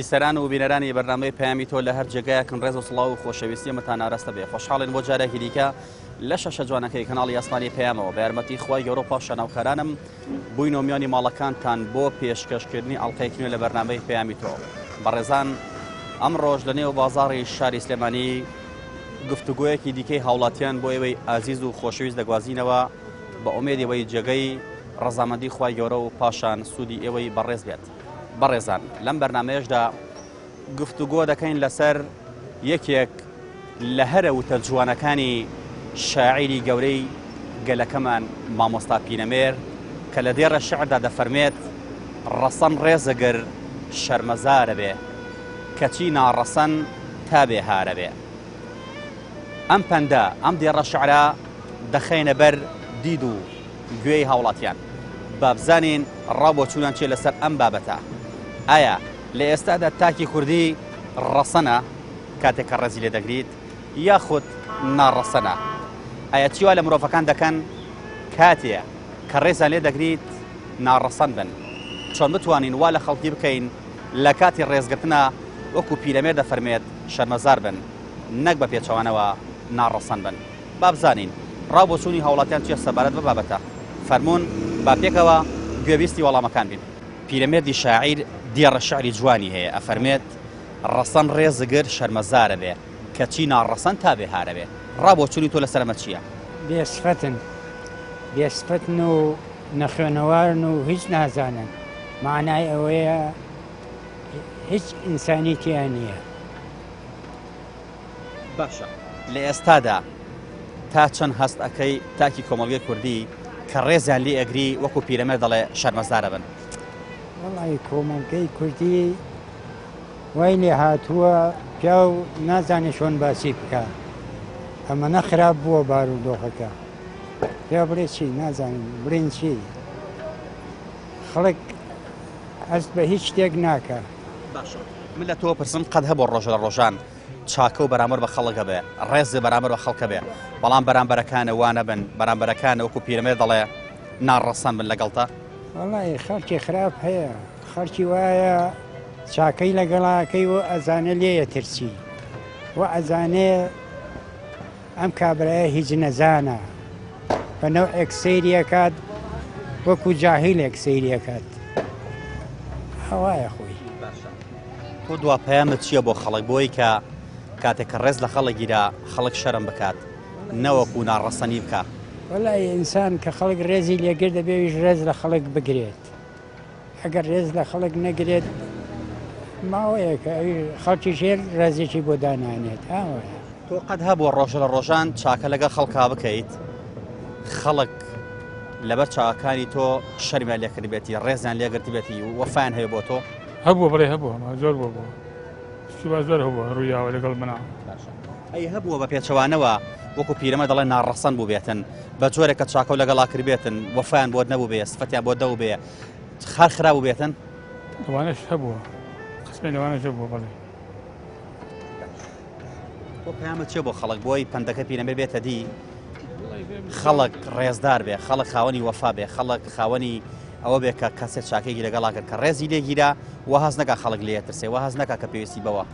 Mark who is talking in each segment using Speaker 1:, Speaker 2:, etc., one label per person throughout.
Speaker 1: بیسەران و بینەرانی بەرنامەی پەیامی تۆ لە هەر جێگایەکن ڕێز و سڵاو و خۆشەویستی ئەمەتان ئاراستە بێ. خۆشحاڵین بۆ جارێکی دیکە لە شاشە جوانەکەی کەناڵی ئاسمانی پەیامەوە بە یارمەتی خوای گەورە و پاشان هاوکارانم بووینەوە میانی ماڵەکانتان بۆ پێشکەشکردنی ئەڵقەیەکی نوێ لە بەرنامەی پەیامی تۆ. بەڕێزان ئەمڕۆش لە نێو بازاڕی شاری سلێمانی گفتوگۆیەکی دیکەی هاوڵاتیان بۆ ئێوەی ئازیز و خۆشەویست دەگوازینەوە بە ئومێدی ئەوەی جێگەی ڕەزامەندی خوای گەورە و پاشان سوودی ئێوەی بەڕێز بێت. بەڕێزان لەم بەرنامەیەشدا گفتوگۆ دەکەین لەسەر یەکێک لە هەرە وتە جوانەکانی شاعیری گەورەی گەلەکەمان مامۆستا پینەمێر کە لە دێڕە شعردا دەفەرمێت ڕەسەن ڕێزەگر شەرمەزارە بێ کەچی ناڕەسەن تا بێ هارە بێ. ئەم پەندە، ئەم دێڕە شعرە دەخەینە بەر دید و گوێی هاوڵاتیان. با بزانین ڕا و بۆچوونیان چیە لەسەر ئەم بابەتە. ئایا لە ئێستادا تاکی کوردی ڕەسەنە کاتێک کە ڕێزی لێ دەگریت یاخود ناڕەسەنە؟ ئایا چی وا لە مرۆڤەکان دەکەن کاتێ کە ڕێزیان لێ دەگریت ناڕەسەن بن؟ چۆن بتوانین وا لە خەڵکی بکەین لە کاتی ڕێزگرتنا وەکو پیرەمێرد دەفەرمێت شەرمەزار بن نەک بە پێچەوانەوە ناڕەسەن بن؟ با بزانین ڕا و بۆچوونی هاوڵاتیان چیە سەبارەت بە بابەتە. فەرموون با پێکەوە گوێبیستی وەڵامەکان بین. پیرەمێردی شاعیر دێڕە شعری جوانی هەیە ئەفەرمێت، ڕەسەن ڕێزگر شەرمەزارە بێ، کەچی ناڕەسەن تا بێ هارە بێ. ڕا بۆچوونی تۆ لەسەر ئەمە چیە؟
Speaker 2: بێ سفەتن. بێ سفەتن و نەخوێنەوارن و هیچ نازانن. مەعنای ئەوەیە هیچ ئینسانی تیا نییە.
Speaker 1: باشە لە ئێستادا تا چەند هەست ئەکەی تاکی کۆمەڵگەی کوردی کە ڕێزیان لێ ئەگری وەکو پیرەمێر دەڵێ شەرمەزارە بن؟
Speaker 2: وەڵی کۆمەڵگەی کوردی وای لێ هاتووە پیاو نازانێ چۆن باسی بکە ئەمەنە خراپ بووە بارودۆخەکە پیا بڵێ چی نازانم بڵێن چی خەڵک هەست بە هیچ شتێک ناکە.
Speaker 1: باشە من لە تۆ پرسم قەت هەبووە ڕۆژە لە ڕۆژان چاکە و بەرامبەر بە خەڵک هەبێ ڕێزێ بەرامبەر بە خەڵکە بێ بەڵام بەرامبەرەکانە وا نەبن بەرامبەرەکانە وەکو پیرەمێر دەڵێ ناڕەسەن بن لەگەڵتە؟
Speaker 2: وەڵی خەڵکی خراپ هەیە خەڵکی وایە چاکەی لەگەڵاکەی و ئەزانێ لێیە ترسی و ئەزانێ ئەم کابرایە هیچ نەزانە بە نەوعێک سەیری ئەکات وەکو جاهیلێک سەیری ئەکات ئەوایە خۆی.
Speaker 1: باشە تۆ دوا پەیامت چییە بۆ خەڵک بۆی کە کاتێک کە ڕێز لە خەڵک گیرا خەڵک شەرم بکات نەوەکو ناڕەسەنی بکا؟
Speaker 2: وەڵای ئینسان کە خەڵک ڕێزی لێگرت دەبێ ئەویش ڕێز لە خەڵک بگرێت. ئەگەر ڕێز لە خەڵک نەگرێت ماوەیەکە ئەوی خەڵکی ژێر ڕێزێکی بۆ دانانێت ئاوایە.
Speaker 1: تۆ قەت هەبووە ڕۆژە لە ڕۆژان چاکە لەگەڵ خەڵکا بکەیت خەڵک لەبەر چاکانی تۆ شەرمیان لێکردبێتی ڕێزیان لێگرتبێتی و وەفایان هەیە بۆ تۆ؟
Speaker 3: هەبووە بڵێ هەبووە زۆر بۆ بووە شتی زۆر هەبووە ڕوویاوە لەگەڵ منا.
Speaker 1: ئەی هەبووە بە پێچەوانەوە وەکو پیرەمە دەڵێ ناڕەسەن بووبێتن بە جۆرێک کە چاکەو لەگەڵا کردبێتن وەفایان بۆت نەبووبێ سفەتیان بۆت نەبووبێ خار خراپ بووبێتن؟
Speaker 3: لەوانەش هەبووە قسمێ لەوانەش هەبووە بەڵێ.
Speaker 1: تۆ پەیامت چیە بۆ خەڵک بۆی پەندەکە پیرەمێر بێتە دی خەڵک ڕێزدار بێ خەڵک خاوەنی وەفا بێ خەڵک خاوەنی ئەوە بێ کە کەسێ چاکێکی لەگەڵا کرد کە ڕێزی لێگیرا و هەست نەکا خەڵک لێ ترسێ و هەست نەکا کە پێویستی بەوە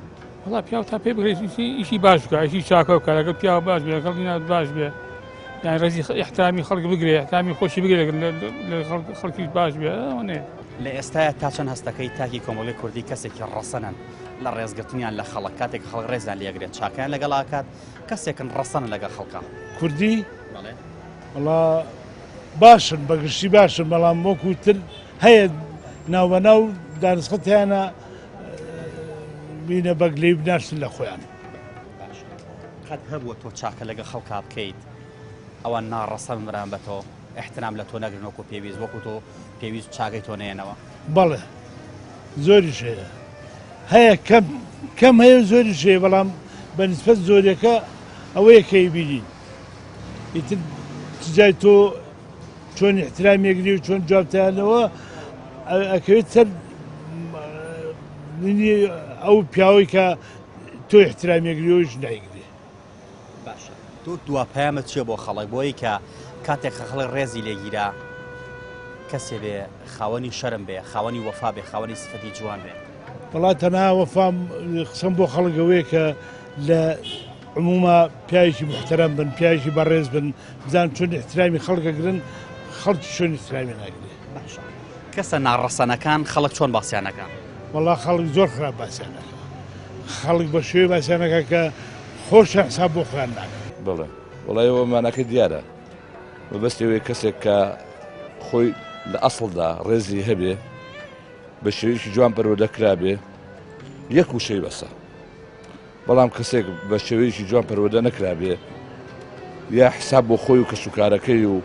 Speaker 3: وەڵا پیاو تا پێ بگرێت ئیشی باش بکە ئیشی چاکە بکە لەگەڵ پیاو باش بێ لەگەڵ دینات باش بێ یان ڕێزی احترامی خەڵک بگرێ احترامی خۆشی بگرێ خەڵکی باش بێ ئەوەنێ
Speaker 1: لە ئێستایا تا چەند هەستەکەی تاکی کۆمەڵگەی کوردی کەسێکی ڕەسەنن لە ڕێزگرتنیان لە خەڵک کاتێک خەڵک ڕێزیان لێگرێت چاکیان لەگەڵ ئاکات کەسێکن ڕەسەنن لەگەڵ خەڵکا
Speaker 4: کوردی وەڵا باشن بەگشتی باشن بەڵام وەکو تر هەیە ناوبەناو دانسقەتیانە بینە بە گلەی بناشتن لە خۆیان.
Speaker 1: قەت هەبووە تۆ چاکە لەگەڵ خەڵکا بکەیت ئەوان ناڕەسەن بەرام بە تۆ احترام لە تۆ نەگرن وەکو پێویست وەکو تۆ پێویست چاکەی تۆ نێنەوە؟
Speaker 4: بەڵێ زۆریش هەیە هەیە کەم کەم هەیە زۆریش هەیە بەڵام بە نسبەت زۆریەکە ئەوەیە کە ئەیبینین ئیتر چ جای تۆ چۆن احترام یەکری و چۆن جوابتیانەوە ئەکەوێت سەر ئەو پیاوەی کە تۆ احترام یەکری و نایگری.
Speaker 1: باشە تۆ دوا پەیامت چیە بۆ خەڵک بۆی کە کاتێک کە خەڵک ڕێزی لێگیرا کەسێ بێ خاوەنی شەرم بێ خاوەنی وەفا بێ خاوەنی سفەتی جوان بێ؟
Speaker 4: وەڵا تەنها وەفام قسەم بۆ خەڵک ئەوەیە کە لە عموما پیاوێکی محتەرەم بن پیاوێکی بەڕێز بن بزان چۆن احترامی خەڵک ئەگرن خەڵکی چۆن احترامی ناگرێ.
Speaker 1: باشە کەسە ناڕەسەنەکان خەڵک چۆن باسیان ئەکا؟
Speaker 4: وەڵا خەڵک زۆر خراپ باسیان ئەکا خەڵک بە شێوەی باسیان ئەکا کە خۆشیان حساب بۆ خۆیان ناکەن.
Speaker 5: بەڵێ وەڵای ئەوە ماناکەی دیارە مەبەستی ئەوەیە کەسێک کە خۆی لە ئەسڵدا ڕێزی هەبێ بە شێوەیەکی جوان پەروەردە کرابێ یەک وشەی بەسە بەڵام کەسێک بە شێوەیەکی جوان پەروەردە نەکرابێ یا حساب بۆ خۆی و کەسوکارەکەی و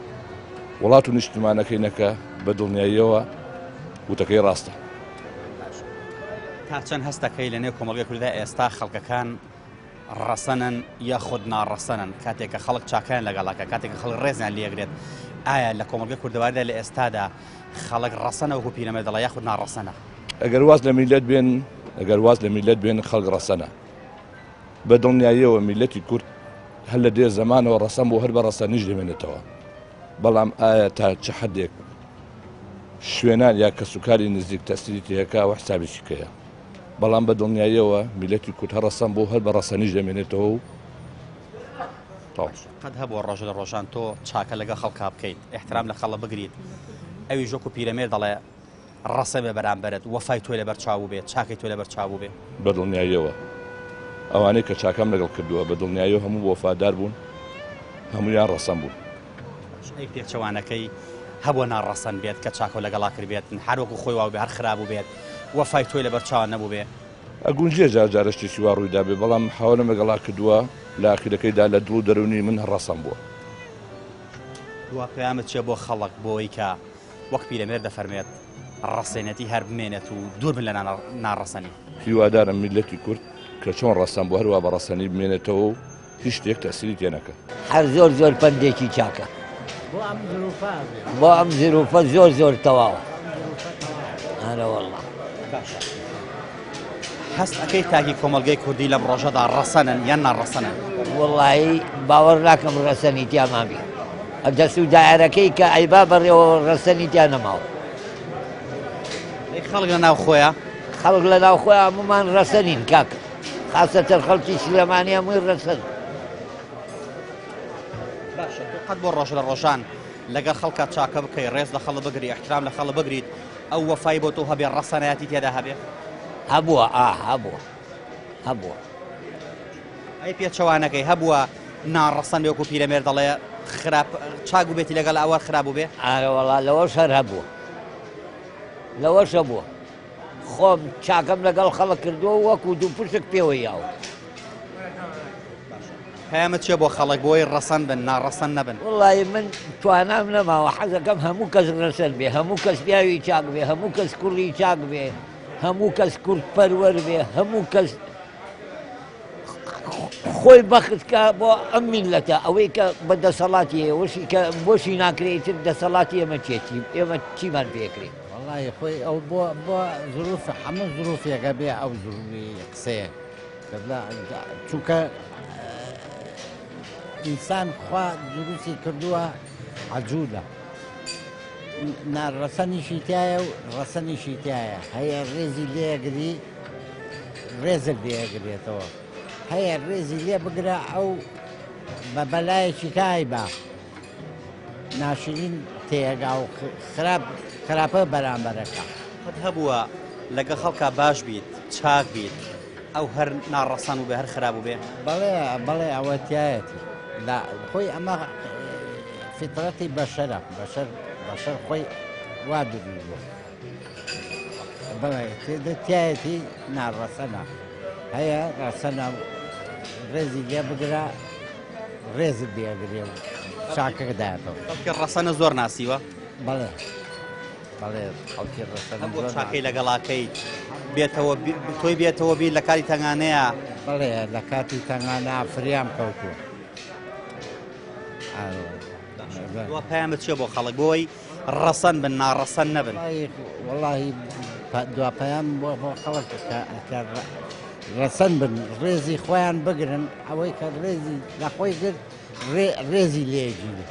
Speaker 5: وڵات و نیشتمانەکەی نەکە بە دڵنیاییەوە وتەکەی ڕاستە.
Speaker 1: تا چەند هەستەکەی لە نێو کۆمەڵگەی کورددا ئێستا خەڵکەکان ڕەسەنن یاخود ناڕەسەنن کاتێک کە خەڵک چاکەیان لەگەڵەکە کاتێک کە خەڵک ڕێزیان لێگرێت ئایا لە کۆمەڵگەی کوردەواریدا لە ئێستادا خەڵک ڕەسەنە وەکو پیرەمێرد دەڵێ یاخود ناڕەسەنە؟
Speaker 5: ئەگەر واز لە میللەت بێن ئەگەر واز لە میللەت بێن خەڵک ڕەسەنە بە دڵنیاییەوە میللەتی کورد هەر لە دێر زەمانەوە ڕەسەن بۆ هەر بە ڕەسەنیش دەمێنێتەوە بەڵام ئایا تا چ حدێک شوێنان یا کەسوکاری نزیک تەسیری تێکا و حسابێکی کەیە بەڵام بە دڵنیاییەوە میللەتی کورد هەر ڕەسەن بۆ هەر بە ڕەسەنیش دەمێنێتەوە و تەواو.
Speaker 1: قەت هەبووە ڕۆژ لە ڕۆژان تۆ چاکە لەگەڵ خەڵکا بکەیت ئیحترام لە خەڵک بگریت ئەویش وەکو پیرەمێرد دەڵێ ڕەسە بێ بەرامبەرت وەفای تۆی لەبەر چاو بووبێ چاکەی تۆی لەبەر چاو بووبێ.
Speaker 5: بە دڵنیاییەوە ئەوانەی کە چاکەم لەگەڵ کردووە بە دڵنیاییەوە هەموو وەفادار بوون هەموویان ڕەسەن بوون.
Speaker 1: ئەی پێچەوانەکەی هەبووە ناڕەسەن بێت کە چاکەو لەگەڵا کردبێت هەر وەکو خۆی وابووبێ هەر خراپ بووبێت وەفای تۆی لەبەر چاوان نەبووبێ؟
Speaker 5: ئەگونجێ جار جارە شتێکی وا ڕووی دابێ بەڵام محاوەلەم لەگەڵا کردووە لە ئاخیرەکەیدا لە دڵ و دەروونی من هەر ڕەسەن بووە.
Speaker 1: دوا پەیامت چیە بۆ خەڵک بۆوەی کە وەک پیرەمێرد دەفەرموێت ڕەسەنێتی هەر بمێنێت و دوور بن لە ناڕەسەنی؟
Speaker 5: هیوادارم میللەتی کورد کە چۆن ڕەسەن بوو هەروا بە ڕەسەنی بمێنێتەوە و هیچ شتێک تەئسیری تێ نەکا.
Speaker 6: هەر زۆر زۆر پەندێکی چاکە
Speaker 2: بۆ ئەم زروفە
Speaker 6: بۆ ئەم زروفە زۆر زۆر تەواوە ئەرە واللە.
Speaker 1: باشە هەست ئەکەی تاکی کۆمەڵگەی کوردی لەم ڕۆژەدا ڕەسەنن یان ناڕەسەنن؟
Speaker 6: وەڵایی باوەڕ ناکەم ڕەسەنی تیا مابی دەست و دایەرەکەی کە ئەیبا بەڕێوە ڕەسەنی تیا نەماوە.
Speaker 1: ئەی خەڵک لە ناو خۆیان؟
Speaker 6: خەڵک لە ناو خۆیان هەموومان ڕەسەنین کاک. خاسەتەن خەڵکی سلێمانی هەمووی ڕەسەن.
Speaker 1: باشە تۆ قەت بۆ ڕۆژ لە ڕۆژان لەگەڵ خەڵکا چاکە بکەی ڕێز لە خەڵک بگری ئیحترام لە خەڵک بگریت ئەو وەفای بۆ تۆ هەبێ ڕەسەنایەتی تێدا هەبێ؟
Speaker 6: هەبووە ئا هەبووە هەبووە.
Speaker 1: ئەی پێچەوانەکەی هەبووە ناڕەسەن بێ وەکو پیرەمێرد دەڵێ خراپ چاک بووبێتی لەگەڵ ئەوە خراپ بووبێ؟
Speaker 6: ئارە وەڵا لەوەش هەر هەبووە لەوەش هەبووە. خۆم چاکەم لەگەڵ خەڵک کردووە و وەکو دووپشک پێوەی یاوە.
Speaker 1: پەیامت چیە بۆ خەڵک بۆی ڕەسەن بن ناڕەسەن نەبن؟
Speaker 6: وەڵی من توانام نەماوە حەزەکەم هەموو کەس ڕەسەن بێ هەموو کەس پیاوی چاک بێ هەموو کەس کوڕی چاک بێ هەموو کەس کورد پەروەر بێ هەموو کەس خۆی بەخت کە بۆ ئەم میلەتە ئەوەی کە بە دەسەڵاتی هەیە وەشی کە بۆشی ناکرێت تر دەسەڵاتی ئێمە چێتی ئێمە چیمان پێکرێت
Speaker 2: وەڵی خۆی ئەو بۆ بۆ زروف هەموو زروفێکە بێ ئەو زروفی قسەیە چونکە ئینسان خوا دروستی کردووە عجولە ناڕەسەنیشی تایە و ڕەسەنیشی تایە هەیە ڕێزی لێگری ڕێزت لێگرێتەوە هەیە ڕێزی لێ بگرە ئەو بە بەلایەکی کای بە ناشرین تێگا و خراپ خراپە بەرامبەرەکە.
Speaker 1: قەت هەبووە لەگەڵ خەڵکا باش بیت چاک بیت ئەو هەر ناڕەسەن بووبێ هەر خراپ بووبێ؟
Speaker 2: بەڵێ بەڵێ ئەوە تایەتی لە خۆی ئەمە فیتڕەتی بەشەرە بەشەر بەشەر خۆی وا دروست بووە. بەڵێ تایەتی ناڕەسەنە هەیە ڕەسەنە ڕێزی لێ بگرە ڕێزت لێگرێ و چاکەکە دایەتەوە.
Speaker 1: خەڵکی ڕەسەنە زۆر ناسیوە؟
Speaker 2: بەڵێ بەڵێ خەڵکی ڕەسەنە
Speaker 1: هەبووە چاکەی لەگەڵاکەیت بێتەوە تۆی بێتەوە بیر لە کاتی تەنگانەیە؟
Speaker 2: بەڵێ لە کاتی تەنگانە فریام کەوتووە.
Speaker 1: دوا پەیامت چیە بۆ خەڵک بۆی ڕەسەن بن ناڕەسەن نەبن؟
Speaker 2: وەڵاهی دوا پەیام بۆ بۆ خەڵک کە ڕەسەن بن ڕێزی خۆیان بگرن ئەوەی کە ڕێزی لە خۆی گرت ڕێزی لێگیرێ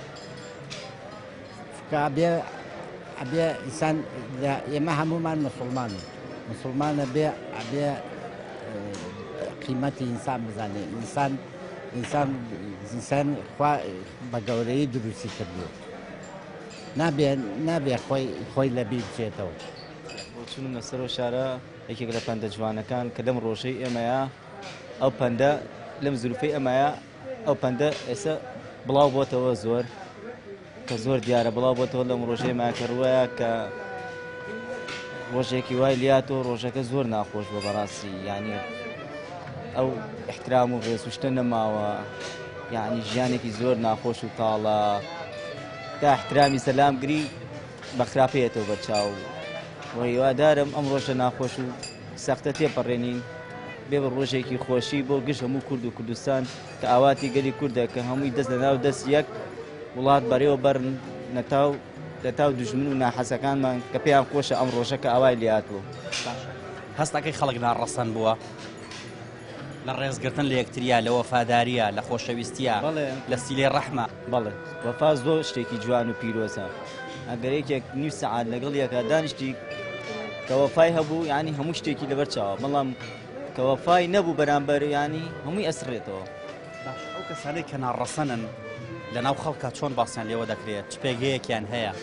Speaker 2: ئەبێ ئەبێ ئینسان ئێمە هەمومان مسلمانین.
Speaker 7: مسلمانە بێ ئەبێ قیمەتی ئینسان بزانێ ئینسان ئینسان ئینسان خوا بە گەورەیی دروستی کردووە نابێ نابێ خۆی خۆی لە بیر بچێتەوە.
Speaker 8: بۆچونم لەسەر ئەو شارە یەکێک لە پەندە جوانەکان کە لەم ڕۆژەی ئێمەیە ئەو پەندە لەم زروفەی ئەمەیە ئەو پەندە ئێستا بڵاو بۆتەوە زۆر کە زۆر دیارە بڵاو بۆتەوە لەم ڕۆژەی ماکە ڕوەیە کە ڕۆژێکی وای لیاتۆ ڕۆژەکە زۆر ناخۆش بە بەڕاستی یعنی ئەو احترام و ڕێزوشتە نەماوە یعنی ژیانێکی زۆر ناخۆش و تاڵە تا احترامی سەلام گری بە خراپەیەتەوە بەرچاو و هیوادارم ئەم ڕۆژە ناخۆش و سەختە تێپەڕێنین بێ بە ڕۆژێکی خۆشی بۆ گشت هەموو کورد و کوردستان کە ئاواتی گەلی کوردە کە هەمووی دەست لە ناو دەست یەک وڵات بەرێوە بەرن نەتاو لەتاو دوژمن و ناحەزەکانمان کە پێیان خۆشە ئەم ڕۆژە کە ئاوای لێهاتووە.
Speaker 1: باشە هەستەکەی خەڵک ناڕەسەن بووە لە ڕێزگرتن لە یەکتریا لە وەفاداریە لە خۆشەویستیە لە سیلەی ڕەحمە.
Speaker 8: بەڵێ وەفا زۆر شتێکی جوان و پیرۆزە ئەگەر یەکێک نیو سەعات لەگەڵ یەکا دانیشتی کە وەفای هەبوو یعنی هەموو شتێکی لەبەر چاوە بەڵام کە وەفای نەبوو بەرامبەر ینی هەمووی ئەسڕێتەوە.
Speaker 1: باش ئەو کەسانەی کە ناڕەسەنن لەناو خەڵکا چۆن باسیان لێوە دەکرێت چ پێگەیەکیان هەیە؟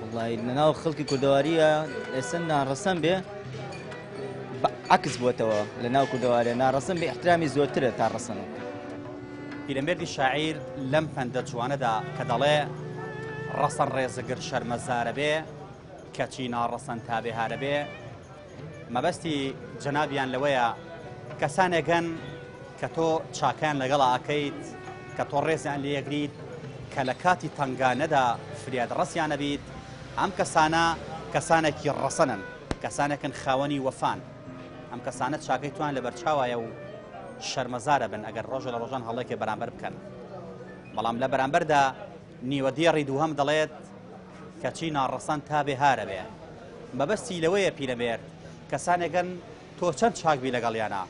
Speaker 8: وڵی لەناو خەڵکی کوردەواریە ئێستا ناڕەسەن بێ عکس بووەتەوە لە ناو کوردەوارە ناڕەسەن بێ احترامی زۆرترە تا ڕەسەن.
Speaker 1: پیرەمێردی شاعیر لەم پەندە جوانەدا کە دەڵێ ڕەسەن ڕێزگر شەرمەزارە بێ کەچی ناڕەسەن تا بێ هارە بێ مەبەستی جەنابیان لەوەیە کەسانێک هەن کە تۆ چاکەیان لەگەڵا ئەکەیت، کە تۆ ڕێزیان لێگریت، کە لە کاتی تەنگانەدا فریاد ڕەسیان ئەبیت، ئەم کەسانە کەسانێکی ڕەسەنن، کەسانێکن خاوەنی وەفان، ئەم کەسانە چاکەی تۆیان لەبەرچاوایە و شەرمەزارە بن ئەگەر ڕۆژە لە ڕۆژان هەڵێکێ بەرامبەر بکەن. بەڵام لە بەرامبەردا نیوەدێڕی دووهەم دەڵێت، کەچی ناڕەسەن تا بێ هارە بێ. مەبەستی لەوەیە پیرەمێرد کەسانێکن تۆ چەند چاک بی لەگەڵیانا،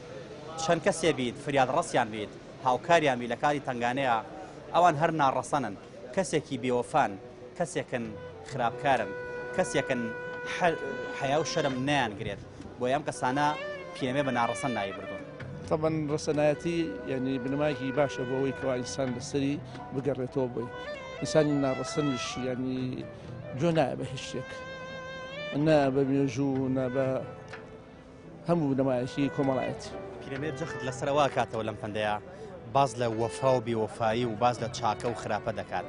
Speaker 1: چەند کەسێ بیت فریادڕەسیان بیت، هاوکاریان بی لە کاری تەنگانەیا، ئەوان هەر ناڕەسەنن، کەسێکی بێوەفان، کەسێکن خراپکارن، کەسێکن حەیا و شەرم نایانگرێت، بۆیە ئەم کەسانە پیرەمێ بە ناڕەسەن ناوی بردوون.
Speaker 9: تەبعەن ڕەسەنایەتی یانی بنەمایەکی باشە بۆ ئەوەی کەوا ئینسان لەسەری بگەڕێتەوە بۆی. ئینسانی ناڕەسەنیش یانی گوێ نایە بە هیچ شتێک، نە بە مێژوو نە بە هەموو بنەمایەکی کۆمەڵایەتی.
Speaker 1: پیرەمێرد جەخت لەسەر ئەوە ئەکاتەوە لەم پەندەیا باس لە وەفا و بێوەفایی و باس لە چاکە و خراپە دەکات.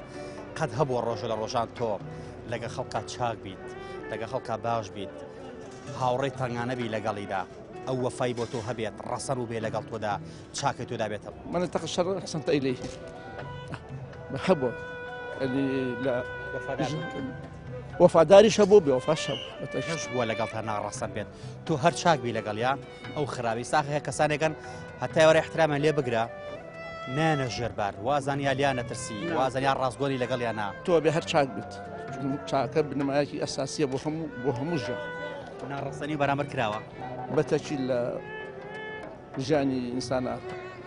Speaker 1: قەت هەبووە ڕۆژە لە ڕۆژان تۆ لەگە خەڵکا چاک بیت، لەگە خەڵکا باش بیت، هاوڕێی تەنگانە بی لەگەڵیدا، ئەو وەفای بۆ تۆ هەبێت، ڕەسەن و بێ لەگەڵ تۆدا، چاکەی تۆدا بێتەوە.
Speaker 9: من اتقى الشر احسنت اليه هەبووە لە وەفاداریش هەبوو بێ وەفاش هەبوو.
Speaker 1: هەش بووە لەگەڵ تا ناڕەسەن بێت تۆ هەر چاک بی لەگەڵیا ئەو خراپی ساخ هەیە کەسانێکن هەتا وەرە احترامیان لێ بگرە نانە ژێربار وازان یا لیا نەترسی وازان یا ڕاستگۆنی لەگەڵیانە
Speaker 9: تۆ بێ هەر چاک بیت چاکە بنەمایەکی ئەساسیە بۆ هەموو بۆ هەموو ژیان
Speaker 1: ناڕەسەنی بەرامبەر کراوە
Speaker 9: بەتەکی لە ژیانی ئینسانە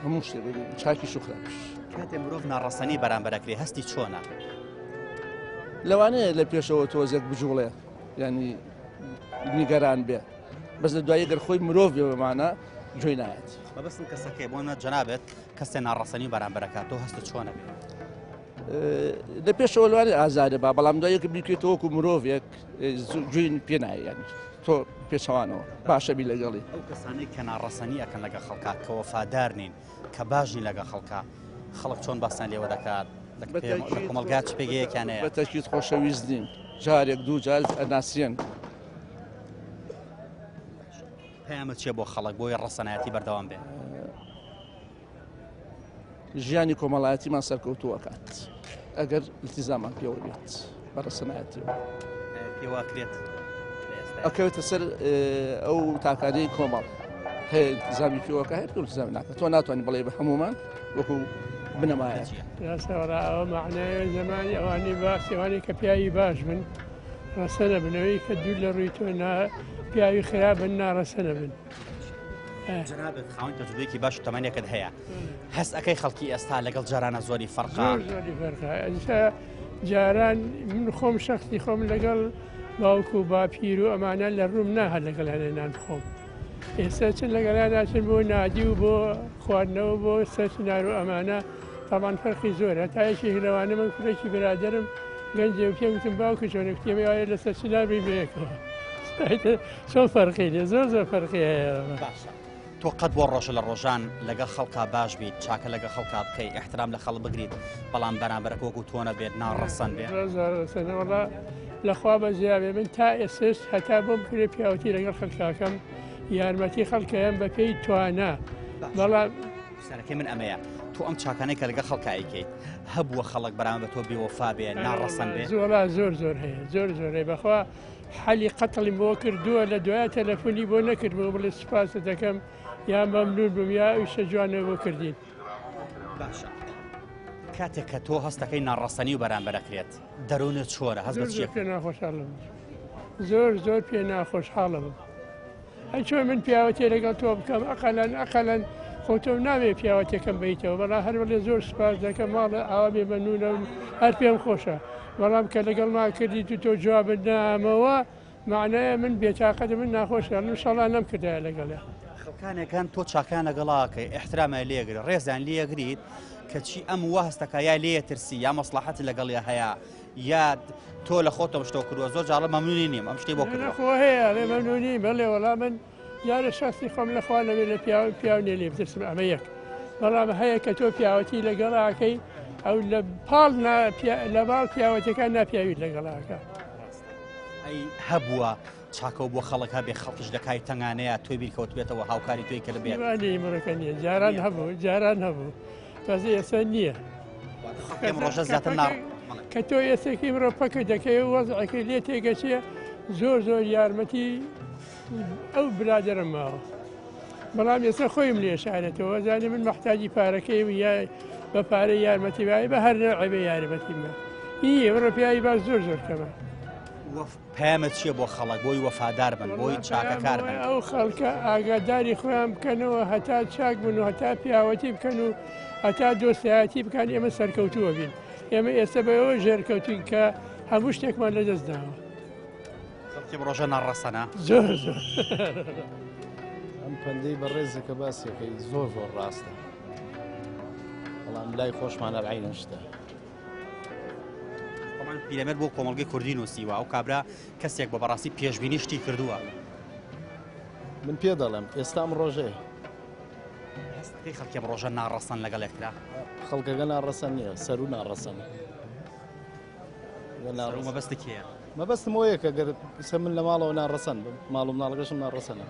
Speaker 9: هەموو شتێک دەبینی چاکیش و خراپیش.
Speaker 1: کاتێ مرۆڤ ناڕەسەنی بەرامبەر ئەکرێ هەستی چۆنە؟
Speaker 9: لەوانەیە لە پێشەوە تۆزێک بجوڵێ ینی نیگەران بێ بەس لە دوایی گەر خۆی مرۆڤ بێ بەمانە گوێی نایەت.
Speaker 1: مەبەستم کەسەکەی بۆ نە جەنابت کەسێ ناڕەسەنی بەرامبەرەکە تۆ هەستت چۆنە بێ؟
Speaker 9: لە پێشەوە لەوانەیە ئازارێ با بەڵام دوای یەک بیکەیتەوە وەکو مرۆڤێک گوێی پێ نایە ینی تۆ پێچەوانەوە باشە بی لەگەڵی.
Speaker 1: ئەو کەسانەی کە ناڕەسەنی ئەکەن لەگەڵ خەڵکا کە وەفادار نین کە باش نین لەگەڵ خەڵکا خەڵک چۆن باسیان لێوە دەکات لە کۆمەڵگا چ پێگەیەکیان هەیە؟
Speaker 9: بە تەکید خۆشەویست نین جارێک دوو جار ئەناسرێن.
Speaker 1: پەیامت چیە بۆ خەڵک بۆی ڕەسەنایەتی بەردەوام بێ؟
Speaker 9: ژیانی کۆمەڵایەتیمان سەرکەوتوو ئەکات ئەگەر التزامان پێوە بێت بە ڕەسەنایەتیەوە.
Speaker 1: پێواکرێت
Speaker 9: ئەکەوێتە سەر ئەو تاکانەی کۆمەڵ هەیە التزامی پێوەکە هەیە التزام ناکات تۆ ناتوانانی بڵێ بە هەمومان وەکو بنەمایە
Speaker 10: ڕاستەوەڕا ئەوە معنای زمانی ئەوانی باس ئەوانی کە پیاوی باش بن ڕەسەنە بنەوەی کە دوور لە ڕووی تۆ پیاوی خراپن ناڕەسەنە بن.
Speaker 1: جەنابت خاوەن تەجروبەیەکی باش و تەمەنێکت هەیە هەست ئەەکەی خەڵکی ئێستا لەگەڵ جارانە زۆری فەرقا
Speaker 10: زۆری فەرقا ئەنسا جاران من خۆم شخصی خۆم لەگەڵ باوک و باپیر و ئەمانە لە ڕووم ناهات لەگەڵیانە نان بخۆم. ئێستا چن لەگەڵیان ناچن بۆ نادی و بۆ خواردنەوە بۆ سەرچنار و ئەمانە تاوان فەرقی زۆرە تا یەکێک لەوانە من کوڕێکی برادەرم گەنجێ و پێم وتم باوکە چۆنە کوتی ئێمە وایە لەسەر چنار بین بەیەکەوە چۆن فەرقی لێ زۆر زۆر فەرقی هەیە.
Speaker 1: باشە تۆ قەت بۆ ڕۆژە لە ڕۆژان لەگەڵ خەڵکا باش بیت چاکە لەگەڵ خەڵکا بکەی ئیحترام لە خەڵک بگریت بەڵام بەرامبەرەکە وەکو تۆ نەبێت ناڕەسەن بێ؟
Speaker 10: زۆر زۆر ڕەسەنە وەڵا لەخوا بەزیابێ من تا ئێستش هەتا بۆم کرێ پیاوەتی لەگەڵ خەڵکاکەم یارمەتی خەڵکەیەم بەپێی توانا بەڵام
Speaker 1: پرسیارەکەی من ئەمەیە تۆ ئەم چاکانەی کە لەگەڵ خەڵکا ئەیکەیت هەبووە خەڵک بەرامبەر بە تۆ بێوەفا بێ ناڕەسەن بێ؟
Speaker 10: زۆڵا زۆر زۆر هەیە زۆر زۆر هەیە بەخوا حەلی قەتڵیم بۆ کردووە لە دوایە تەلەفۆنی بۆ نەکردمەوە بڵێ سوپاست دەکەم یا مەمنون بووم یا ئەو شتە جوانە بۆ کردین.
Speaker 1: باشە کاتێک کە تۆ هەستەکەی ناڕەسەنی و بەرامبەرەکرێت دەروونت چۆرە هەست بە
Speaker 10: زۆر زۆر
Speaker 1: چیە؟
Speaker 10: پێ ناخۆشحاڵم زۆر زۆر پێ ناخۆشحاڵم ئەی چۆن من پیاوەتێ لەگەڵ تۆ بکەم ئەقەلەن ئەقەلەن خۆ تۆ نامەوێ پیاوەتێکەم بەیتەوە بەڵام هەر بڵێ زۆر سوپاس دەکەم ماڵە ئاوا بێ مەمنونم هەر پێم خۆشە بەڵام کە لەگەڵما کردیت و تۆ جوابت نامەوە معنایە من بێتاقەتم من ناخۆشم من شەڵا نەمکردایە لەگەڵیا.
Speaker 1: خەڵکانێک هەن تۆ چاکەیان لەگەڵاکەی ئیحترامیان لێگری ڕێزیان لێگریت کەچی ئەم وا هەستەکە یا لێ ترسی یا مەسڵەحەت لەگەڵیا هەیە یا تۆ لە خۆتەوە شتەوە کردووە زۆر جاڵە مەمنونی نیم ئەم شتەی بۆ کردووە.
Speaker 10: خۆ هەیە ئەڵێ مەمنونی بەڵێ وەڵا من جارە شخصی خۆم لە خوا نەبێ لە پیاو پیاو نیە لێ بترسم ئەمە یەک بەڵام هەیە کە تۆ پیاوەتی لەگەڵاکەی ئەو لە پاڵ لە باڵ پیاوەتەکان ناپیاویت لەگەڵاکە.
Speaker 1: ئەی هەبووە چاکەو بۆ خەڵک هەبێ خەڵکیش لە کای تەنگانەیە تۆی بیرکەوتبێتەوە هاوکاری تۆی کردبێت؟
Speaker 10: وانەی مرۆکە نییە جاران هەبوو جاران هەبوو بەس ئێستا نییە.
Speaker 1: ئەم ڕۆژە زیاتر ناڕ
Speaker 10: کە تۆ ئێستێکی مرۆ پەکە دەکەی و وەزعەکەی لێ تێگەچێ زۆر زۆر یارمەتی ئەو برادەرم ماوە بەڵام ئێستا خۆیم لێ شارێتەوە زانی من مەحتاجی پارەکەی و یا بە پارەی یارمەتی وایە بە هەر نەوعێ بێ یارمەتی بە ئی ئەمڕۆ پیاوی باش زۆر زۆر کەمە.
Speaker 1: پەیامت چییە بۆ خەڵک بۆی وەفادار بن بۆی چاکەکار بن؟
Speaker 10: ئەو خەڵکە ئاگاداری خۆیان بکەنەوە هەتا چاک بن و هەتا پیاوەتی بکەن و هەتا دۆستایەتی بکەن ئێمە سەرکەوتووە بین ئێمە ئێستا بەوە ژێرکەوتین کە هەموو شتێکمان لەدەست داوە.
Speaker 1: خەڵکی ڕۆژە ناڕەسەنە
Speaker 10: زۆر زۆر.
Speaker 11: ئەم پەندەی بەڕێزە کە باسیەکەی زۆر زۆر ڕاستە بەڵام لای خۆشمان هەر عەینەن شتە.
Speaker 1: خۆمان پیرەمێرد بۆ کۆمەڵگەی کوردی نووسیوە ئەو کابرا کەسێک بە بەڕاستی پێشبینی شتی کردووە.
Speaker 11: من پێ دەڵێم ئێستا ئەم ڕۆژەیە.
Speaker 1: هەستەکەی خەڵکی ئەم ڕۆژە ناڕەسەن لەگەڵ یەکترا؟
Speaker 11: خەڵکەکە ناڕەسەن نییە، سەروو ناڕەسەنە.
Speaker 1: سەروو مەبەستت کێیە؟
Speaker 11: مەبەستم ئەوەیە کە گەر ئیسە من لە ماڵەوە ناڕەسەن بم، ماڵ و مناڵەکەشم ناڕەسەنە.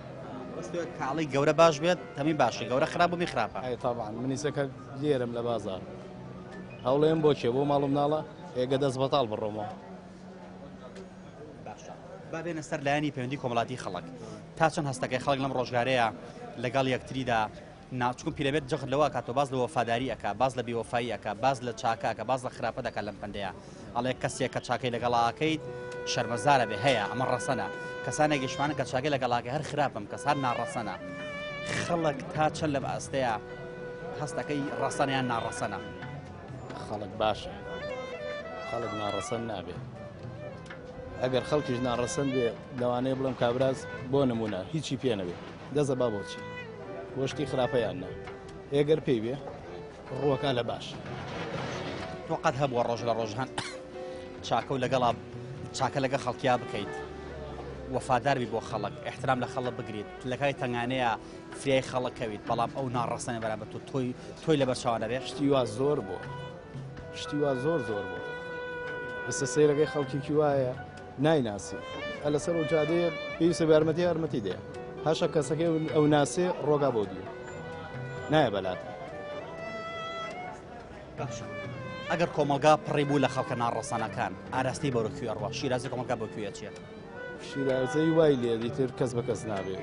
Speaker 1: مەبەست تۆ کاڵی گەورە باش بێت تەمی باشە، گەورە خراپ بوو خراپە.
Speaker 11: ئەی تەبعەن من ئیسە کە لێرەم لە بازاڕ هەوڵێم بۆ کێ بۆ ماڵ و مناڵە ئێگە دەست بەتاڵ بڕۆمەوە.
Speaker 1: باشە با بێنە سەر لایەنی پەیوەندی کۆمەڵاتی خەڵک تا چەند هەستەکەی خەڵک لەم ڕۆژگارەیە لەگەڵ یەکتریدا نا چونکە پیرەمێرد جەخت لەوە ئەکاتەوە باس لە وەفاداری ئەکا باس لە بێوەفایی ئەکا باس لە چاکە ئەکا باس لە خراپە دەکات لەم پەندەیە ئەڵێ کەسێک کە چاکەی لەگەڵا ئەکەیت شەرمەزارە بێ هەیە ئەمە ڕەسەنە کەسانێکیشمانە کە چاکەی لەگەڵا ئەکەی هەر خراپم کەس هەر ناڕەسەنە خەڵک تا چەند لەم ئاستەیە هەستەکەی ڕەسەنە یان ناڕەسەنە؟
Speaker 11: خەڵک باشە خەڵک ناڕەسەن نابێ ئەگەر خەڵکیش ناڕەسەن بێ لەوانەیە بڵێم کابراز بۆ نمونە هیچی پێ نەبێ دەزە با بۆچی بۆ شتی خراپە یان نا ئێگەر پێی بێ ڕووەکە لە باش.
Speaker 1: تۆ قەت هەبووە ڕۆژ لە ڕۆژان چاکە و لەگەڵا چاکە لەگە خەڵکیا بکەیت وەفادار بی بۆ خەڵک احترام لە خەڵک بگریت لە کاتی تەنگانەیە فریای خەڵک کەویت بەڵام ئەو ناڕەسەنە بەرامبەر تۆ تۆی تۆی لەبەر چاوان نەبێ
Speaker 11: شتی وا زۆر بووە شتی وا زۆر زۆر بووە ئێستا سەیرەکەی خەڵکێکی وایە نایناسی ئە لەسەر ئەو جادەیە پێویستە بە یارمەتی یارمەتی دەیە هەشە کەسەکەی ئەو ناسێ ڕۆگا بۆ دیوە نایە بەلاتە.
Speaker 1: باشە ئەگەر کۆمەڵگا پڕی بوو لە خەڵکە ناڕەسەنەکان ئاراستەی بەرەو کوێ ئەڕوا شیرازەی کۆمەڵگا بۆ کوێ ئەچێ؟
Speaker 11: شیرازەی وای لێ دیتر کەس بە کەس نابێ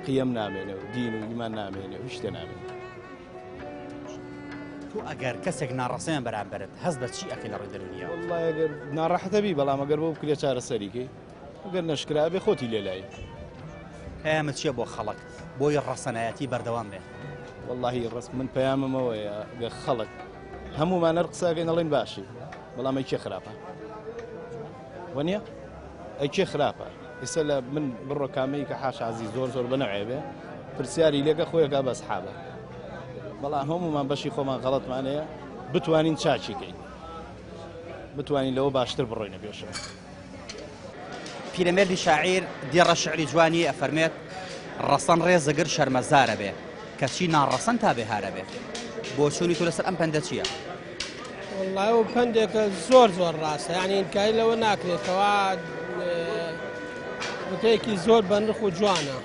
Speaker 11: قیەم نامێنێ و دین و ئیمان نامێنێ و هیچ شتێ نامێنێ.
Speaker 1: تۆ ئەگەر کەسێک ناڕەسەنە بەرامبەرت هەست بە چی ئەکەی لە ڕووی دەروونیەوە؟
Speaker 11: وەڵڵا ئەگەر ناڕەحەتە بی بەڵام ئەگەر بۆ بکرێ چارەسەری کەی ئەگەر نەشکرا ئەبێ خۆتی لێ لای.
Speaker 1: پەیامت چیە بۆ خەڵک بۆی ڕەسەنایەتی بەردەوام بێ؟
Speaker 11: وەڵڵاهی ڕەس من پەیامم ئەوەیە گە خەڵک هەموومان هەر قسە ئەکەین ئەڵێین باشی بەڵام ئەی کێ خراپە وەنیە؟ ئەی کێ خراپە؟ ئیسە لە من بڕۆ کامەی کە حاش عزیز زۆر زۆر بەنەوعێ بێ پرسیاری لێکە خۆیەکا بە سحابە. بەڵام هەموومان بەشی خۆمان غەڵەتمان هەیە بتوانین چاکی کەین بتوانین لەوە باشتر بڕۆینە پێشەوە.
Speaker 1: پیرەمێردی شاعیر دێڕە شعری جوانی ئەفەرمێت، ڕەسەن ڕێزەگر شەرمەزارە بێ، کەچی ناڕەسەن تا بێ هارە بێ. بۆچوونی تۆ لەسەر ئەم پەندە چییە؟
Speaker 12: وەڵڵا ئەو پەندێکە زۆر زۆر ڕاستە یعنی ئینکاری لەوە ناکرێت کەوا وتەیەکی زۆر بەنرخ و جوانە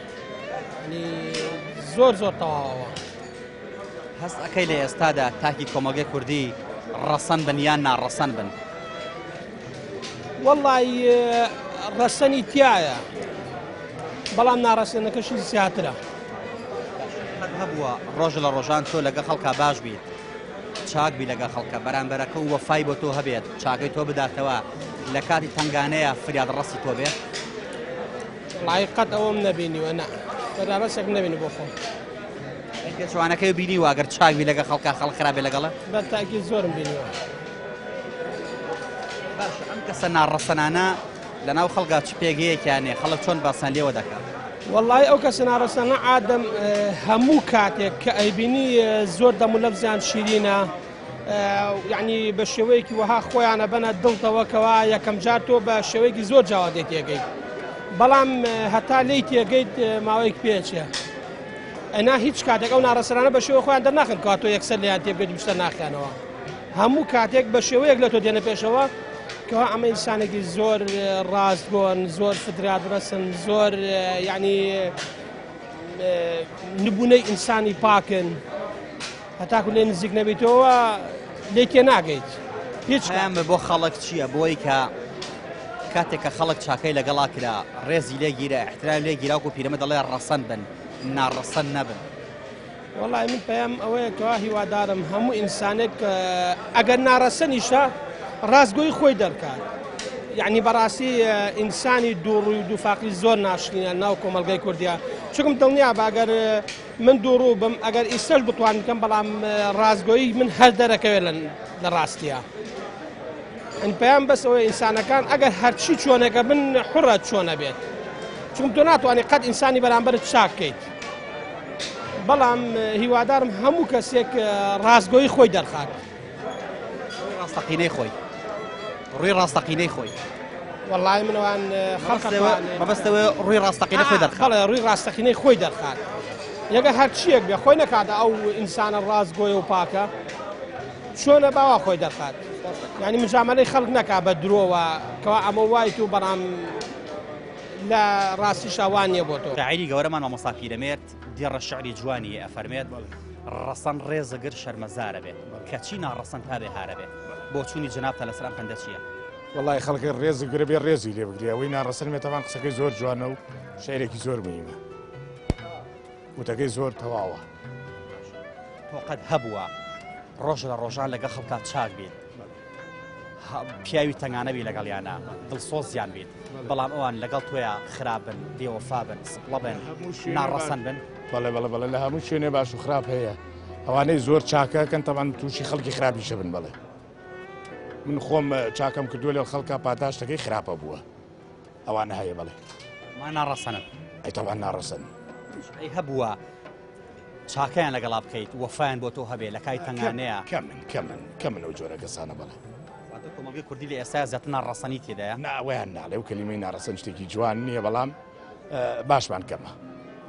Speaker 12: یعنی زۆر زۆر تەواوە.
Speaker 1: هەست ئەکەی لە ئێستادا تاکی کۆمەڵگەی کوردی ڕەسەن بن یان ناڕەسەن بن؟
Speaker 12: وەڵی ڕەسەنی تایە بەڵام ناڕەسەنەکەشی زیاترە.
Speaker 1: قەت هەبووە ڕۆژ لە ڕۆژان تۆ لەگە خەڵکا باش بیت چاک بی لەگە خەڵکە بەرامبەرەکە و وەفای بۆ تۆ هەبێت چاکەی تۆ بداتەوە لە کاتی تنگانەیە فریاد ڕەسی تۆ بێت؟
Speaker 12: وەڵی قەت ئەوەم نەبینیوە نا بەرامبەرێکم نەبینی بۆ خۆم.
Speaker 1: پێچەوانەکەی بینیوە ئەگەر چاک بی لەگە خەڵکا خەڵک خراپێ لەگەڵە؟
Speaker 12: بە تاکید زۆرم بینیوە.
Speaker 1: باشە ئەم کەسە ناڕەسەنانە لەناو خەڵکا چ پێگەیەکیان هەیە خەڵک چۆن باسیان لێوە دەکات؟
Speaker 12: وەڵی ئەو کەسە ناڕەسەنە ئادەم هەموو کاتێک کە ئەیبینی زۆر دەم و لەفزیان شیرینە یعنی بە شێوەیەکی وەها خۆیانە بەنە دڵتەوە کەوا یەکەم جار تۆ بە شێوەیەکی زۆر جاوا دێ تێگەیت بەڵام هەتا لێی تێگەیت ماوەیەک پێچێ ئەنا هیچ کاتێک ئەو ناڕەسەرانە بە شێوە خۆیان دەرناخن کەوا تۆ یەکسەر لێیان تێبگەیت بچتە ناخیانەوە هەموو کاتێک بە شێوەیەک لە تۆ دێنە پێشەوە کەوا ئەمە ئینسانێکی زۆر ڕاستگۆن زۆر فدرات ڕەسن زۆر یعنی نبوونەی ئینسانی پاکن هەتاکو لێ نزیک نەبیتەوە لێ تێ ناگەیت
Speaker 1: هیچ پەیامە بۆ خەڵک چییە بۆی کە کاتێک کە خەڵک چاکەی لەگەڵا کرا ڕێزی لێ گیرا احترام لێ گیرا وەکو پیرەمە دەڵێ ڕەسەن بن ناڕەسەن نەبن.
Speaker 12: وەڵی من پەیام ئەوەیە کەوا هیوادارم هەموو ئینسانێک ئەگەر ناڕەسەنیشە ڕاستگۆی خۆی دەرکات یعنی بەڕاستی ئینسانی دووڕووی و دووفاقی زۆر ناشرینە ناو کۆمەڵگەی کوردیا چونکم دڵنیا بە ئەگەر من دووڕوو بم ئەگەر ئیستەش بتوانم بکەم بەڵام ڕاستگۆیی من هەر دەرەکەوێت لە ڕاستیە ئەن پەیام بەس ئەوەیە ئینسانەکان ئەگەر هەرچی چۆنێکە بن حڕە چۆنە بێت چون تۆ ناتوانانی قەت ئینسانی بەرامبەرت چاک بکەیت بەڵام هیوادارم هەموو کەسێک ڕاستگۆیی خۆی دەرخات
Speaker 1: ڕاستەقینەی خۆی ڕووی ڕاستەقینەی خۆی
Speaker 12: وەڵی منوان
Speaker 1: مەبەستەوە ڕووی ڕاستەقینە خۆی دەرخات
Speaker 12: بەڵێ ڕووی ڕاستەقینەی خۆی دەرخات یەگە هەرچیەک بێ خۆی نەکاتە ئەو ئینسانە ڕاستگۆیە و پاکە چۆنە باوا خۆی دەرخات یعنی مجاملەی خەڵک نەکا بە درۆوە کەوا ئەمە وایت و بەڵام لە ڕاستیشا وا نییە بۆ تۆ.
Speaker 1: شاعیری گەورەمان مامۆستا پیرەمێرد دێڕە شعری جوانی یە ئەفەرمێت، ڕەسەن ڕێزەگر شەرمەزارە بێ، کەچی ناڕەسەن تا بێ هارە بێ. بۆچوونی جەنابتان لەسەر ئەم پەندە چییە؟
Speaker 4: وەڵای خەڵکە ڕێزی گرە بێ ڕێزی لێ بگرێ ئەوەی ناڕەسەن بێ تەبان قسەکەی زۆر جوانە و شعرێکی زۆر مهمە وتەکەی زۆر تەواوە.
Speaker 1: تۆ قەت هەبووە ڕۆژ لە ڕۆژان لەگەڵ خەڵکا چاک بیت پیاوی تەنگانە بی لەگەڵیانە دڵسۆزیان بیت بەڵام ئەوان لەگەڵ تۆیا خراپ بن بێوەفا بن سپڵە بن ناڕەسەن بن
Speaker 4: بەڵێ بەڵێ بەڵێ لە هەموو شوێنێ باش و خراپ هەیە ئەوانەی زۆر چاکەکەن تەمان تووشی خەڵکی خراپیشە بن بەڵێ من خۆم چاکەم کردووە لە خەڵکە پاداشتەکەی خراپە بووە ئەوانە هەیە بەڵێ
Speaker 1: ما ناڕەسەنن
Speaker 4: ئەی تەوان ناڕەسەن
Speaker 1: ئەی هەبووە چاکەیان لەگەڵا بکەیت وەفایان بۆ تۆ هەبێ لە کای تەنگانەیە
Speaker 4: کەمن کەمن کەمن ئەو جۆرە کەسانە بەڵێ.
Speaker 1: واتە کۆمەڵگەی کوردی لە ئێستا زیاتر ناڕەسەنی تێدایە؟
Speaker 4: نا ئەوەیان ناڵێ و کەلیمەی ناڕەسەن شتێکی جوان نییە بەڵام باشمان کەمە.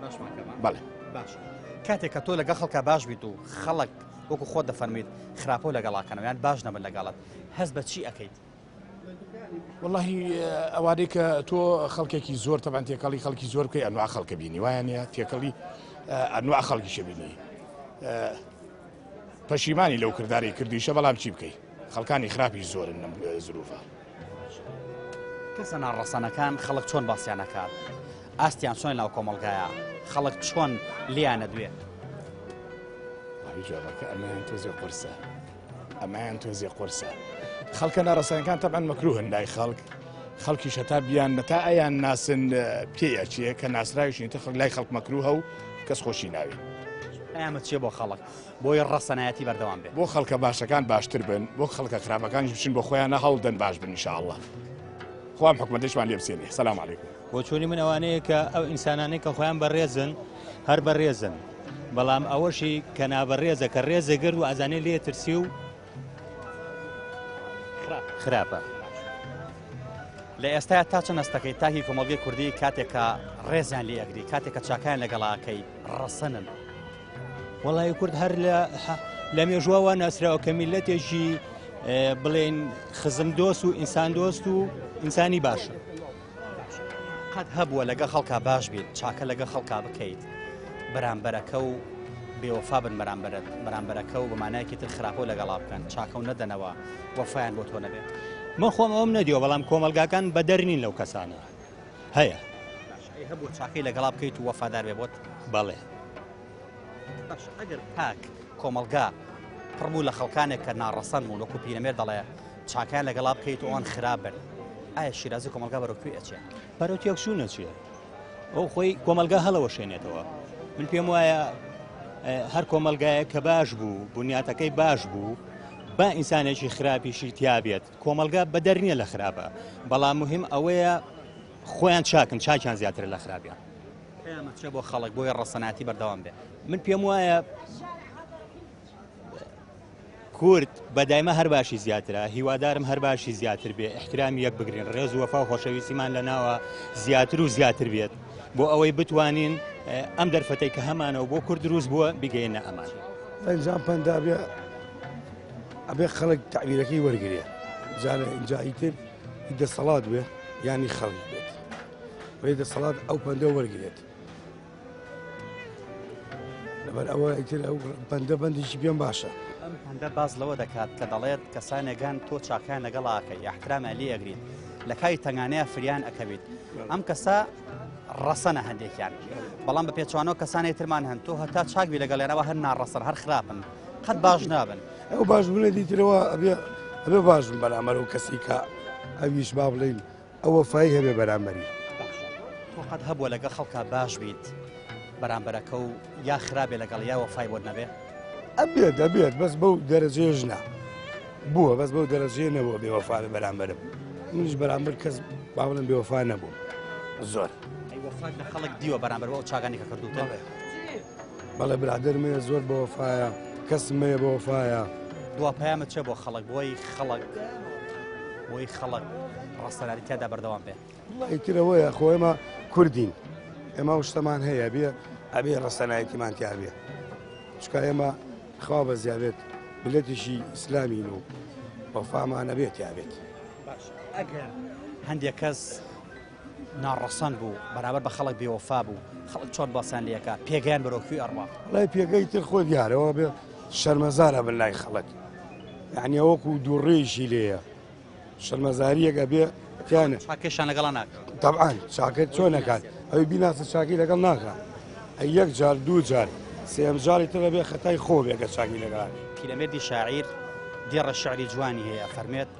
Speaker 1: باشمان کەمە؟
Speaker 4: بەڵێ.
Speaker 1: باش کاتێک کە تۆ لەگەڵ خەڵکا باش بیت و خەڵک وەکو خۆت دەفەرموویت خراپە لەگەڵاکەنەوە یان باش نەبن لەگەڵت هەست بە چی ئەکەیت؟
Speaker 4: وەڵاهی ئەوانەی کە تۆ خەڵکێکی زۆر تەبان تێکەڵی خەڵکی زۆر بکەی ئەنوا خەڵکە بینی وایە نیە تێکەڵی ئەنوا خەڵکیشە بینی پەشیمانی لەو کرداری کردیشە بەڵام چی بکەی خەڵکانی خراپی زۆرن لەم زروفە
Speaker 1: کەسە ناڕەسەنەکان خەڵک چۆن باسییان نەکات ئاستیان چۆن ناو کۆمەڵگایە خەڵک چۆن لیانە دوێ
Speaker 4: جوابەکە ئەمەیان تۆزێ قورسە ئەمەیان تۆزێ قورسە خەڵکە ناڕەسەنەکان تەبعەن مەکروهن لای خەڵک خەڵکیش هەتا بیان نەتا ئەیان ناسن پێی ئەچێ کە ناسراویشین تە خەڵک لای خەڵک مەکروهە و کەس خۆشی ناوێ.
Speaker 1: پەیامت چیە بۆ خەڵک بۆی ڕەسەنایەتی بەردەوام بێ؟
Speaker 4: بۆ خەڵکە باشەکان باشتر بن بۆ خەڵکە خراپەکانیش بچن بۆ خۆیانە هەوڵدەن باش بن ان شاء اللە.
Speaker 13: خوا ئەم حکومەتەشمان لێ بسێنێ. سلام علیکم.
Speaker 14: بۆچوونی من ئەوانەیە کە ئەو ئینسانانەی کە خۆیان بەڕێزن هەر بەڕێزن بەڵام ئەوەشی کە نابەڕێزە کە ڕێزە گرت و ئازانێ لێ ترسی و خراپە.
Speaker 1: لە ئێستایا تا چەند هەستەکەی تاکی کۆمەڵگەی کوردی کاتێک کە ڕێزیان لێ ئەگری کاتێک کە چاکیان لەگەڵاکەی ڕەسەنن؟
Speaker 14: وەڵی کورد هەر لە مێژووە وا ناسراوە کە میلەتێکی بڵێن خزم دۆست و ئینسان دۆست و ئینسانی باشە.
Speaker 1: قەت هەبووە لەگە خەڵکا باش بیت چاکە لەگە خەڵکا بکەیت بەرامبەرەکە و بێوەفا بن بەرامبەرت بەرامبەرەکە و بەمانایەکی تر خراپە لەگەڵا بکەن چاکە و نەدەنەوە وەفایان بۆ تۆ نەبێت؟
Speaker 14: من خۆم ئەوم نەدیوە بەڵام کۆمەڵگاکان بەدەر نین لەو کەسانە هەیە.
Speaker 1: ئەی هەبووە چاکەی لەگەڵا بکەیت و وەفادار بێ بۆت؟
Speaker 14: بەڵێ.
Speaker 1: باشە ئەگەر تاک کۆمەڵگا پڕ بوو لە خەڵکانێک کە ناڕەسەن بوون وەکو پیرەمێر دەڵێ چاکیان لەگەڵا بکەیت و ئەوان خراپ بن ئایا شیرازی کۆمەڵگا بەرەو کوێ ئەچێ؟
Speaker 14: بەرەو تێکچوون ئەچێ. ئەو خۆی کۆمەڵگا هەڵەوەشێنێتەوە. من پێم وایە هەر کۆمەڵگایەک کە باش بوو بنیاتەکەی باش بوو با ئینسانێکی خراپیشی تیابێت کۆمەڵگا بەدەر نییە لە خراپە بەڵام مهم ئەوەیە خۆیان چاکن چاکیان زیاترە لە خراپیان.
Speaker 1: پەیامت چیە بۆ خەڵک بۆیە ڕەسەنایەتی بەردەوام بێ؟
Speaker 14: من پێم وایە کورد بە دایمە هەر باشی زیاترە هیوادارم هەر باشی زیاتر بێ احترامی یەک بگرین ڕێز و وەفا و خۆشەویستیمان لە ناوە زیاتر و زیاتر بێت بۆ ئەوەی بتوانین ئەم دەرفەتەی کە هەمانەوە بۆ کورد دروست بووە بیگەینە ئەمان.
Speaker 15: ئەنجام پەندا بێ ئەبێ خەڵک تەعبیرەکەی وەرگێ جارە ئینجا ئیتر دەسەڵات بێ یانی خەڵک بێت بێ دەسەڵات ئەو پەندە وەرگێت لەبەر ئەوە ئیتر ئەو پەندە بەندێکی پێم باشە.
Speaker 1: ئەم پەندە باس لەوە دەکات کە دەڵێت کەسانێکان تۆ چاکیان لەگەڵ ئاکەی یاحترامیان لێ ئەگریت لە کای تەنگانەیە فریان ئەکەویت ئەم کەسە ڕەسەنە هەندێکیان بەڵام بە پێچوانەوە کەسانی ترمان هەن تۆ هەتا چاک بی لەگەڵیانەوە هەر ناڕەسەن هەر خراپن قەت باش نابن.
Speaker 15: ئەو باش بوونە دیترەوە ئەبێ ئەبێ باش بن بەرامبەر ئەو کەسی کە ئەویش با بڵێین ئەو وەفای هەبێ بەرامبەری.
Speaker 1: باشە تۆ قەت هەبووە لەگەڵ خەڵکا باش بیت بەرامبەرەکە و یا خراپێ لەگەڵ یا وەفای بۆت نەبێ؟
Speaker 15: ئەبێت ئەبێت بەس بەو دەرەجەیەش نا بووە بەس بەو دەرەجەیە نەبووە بێوەفا بێ بەرامبەرم منیش بەرامبەر کەس با بڵێم بێوەفا نەبووم زۆر.
Speaker 1: ئەی وەفات لە خەڵک دیوە بەرامبەر بەو چاکانەی کە کردووتن؟
Speaker 15: بەڵێ. بەڵێ برادەرم هەیە زۆر بەوەفایە کەسم هەیە بەوەفایە.
Speaker 1: دوا پەیامت چیە بۆ خەڵک بۆی خەڵک بۆی خەڵک ڕەسەناری تیادا بەردەوام بێ؟
Speaker 15: وەڵا ئیتر ئەوەیە خۆ ئێمە کوردین ئێمە ئەو شتەمان هەیە بێ ئەبێ ڕەسەنایەتیمان تیا بێ چکا ئێمە خوا بەزیابێت میلەتێکی ئیسلامین و وەفامان ئەبێ تیا بێت.
Speaker 1: باش ئەگەر هەندێک کەس ناڕەسەن بوو بەرامبەر بە خەڵک بێوەفا بوو خەڵک چۆن باسیان لێکا پێگەیان بەرەو کوێ ئەڕوا؟
Speaker 15: وەڵای پێگەی تر خۆی دیارەوە بێ شەرمەزارە بن لای خەڵک یعنی وەکو دووڕێیشی لێیە شەرمەزاریەک ئەبێ تیانە
Speaker 1: چاکەشان لەگەڵا ناکە
Speaker 15: تەبعەن چاکە چۆن نەکات ئەوی بیناسە چاکی لەگەڵ ناکە ئەی یەک جار دوو جار سێم جاری تر ئەبێ خەتای خۆ بێ کە چاکی لەگەڵا
Speaker 1: پیرەمێردی شاعیر دێڕە شعری جوانی هەیە ئەفەرمێت